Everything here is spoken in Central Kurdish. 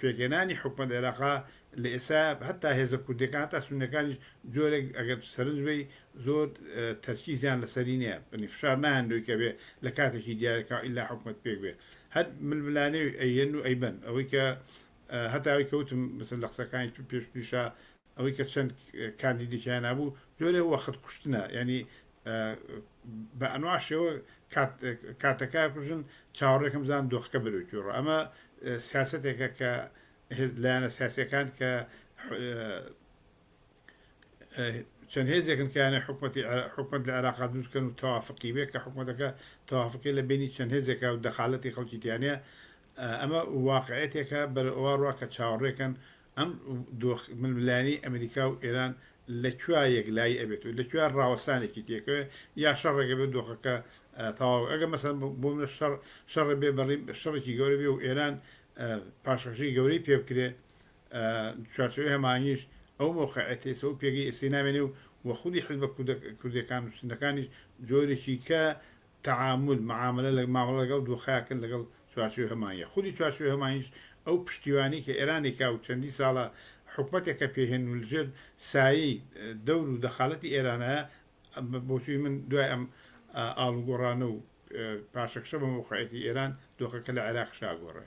پێکهێنانی حکومەت لە عێراقا لە ئێستا هەتا هێزە کوردیەکان هەتا سوننەکانیش جۆرێک ئەگەر سەرنج بەی زۆر تەرکیزیان لەسەری نیە بنی فشار نایەن لۆی کە بێ لە کاتێکی دیاریکراو ئیلا حکومەت پێک بێ هەر ململانێ ئەیەن و ئەیبەن ئەوەی کە هەتا ئەوەی کە وتم مەسەلەن لە قسەکانی پێشتریشا ئەوەی کە چەند کاندیدێکیان هەبوو جۆرێ وەخت کوشتنە یانی بە ئەنوا شێوە کاتەکە کوژن چاوەڕێکم زان دۆخەکە بەرەو کوێ ڕۆ ئەمە سیاسەتێکە کە هێز لایەنە سیاسەکان کە چەند هێزێکن کەیانە حکوومەتی حکومت لە عێراقا دروستکەن و تەوافقی بێ کە حکوومەتەکە تەوافقی لە بینی چەند هێزێکە و دەخالەتی خەڵکی تیانە ئەمە واقعێتێکە بەرەوە ڕوا کە چاوەڕێکن ئەم دۆخ ململانێی ئەمریکا و ئێران لە کوێ یەکلایی ئەبێت و لە کوێ ڕاوەستانێکی تێکەوێ یا شەڕێک ئەبێت دۆخەکە تەواو ئەگەر مەسەلەن بۆ منە شەڕ شەڕێ بێ بەڕی شەڕێکی گەورە بێ و ئێران پاشەکشەی گەورەی پێ بکرێ چوارچێوەی هەماهەنگیش ئەو مەوقعیەتەی ئێستا و پێگەی ئێستای نامێنێ و و خودی حزبە کوردەکان و سوننەکانیش جۆرێکی کە تەعامول، معاملە، لە مامەڵە لەگەڵ دۆخەیا کرد لەگەڵ چوارچێوەی هەماهەنگیە. خودی چوارچێوەی هەماهەنگیش ئەو پشتیوانی کە ئێران ئەیکا و چەندین ساڵە حکومەتێکە پێ هێن و لەژێر سایەی دەور و دەخالەتی ئێرانایە، بە بۆچووی من دوای ئەم ئاڵوگۆڕانە و پاشەکشە بە مەوقعیەتی ئێران دۆخەکە لە عێراقیشا ئەگۆڕێ.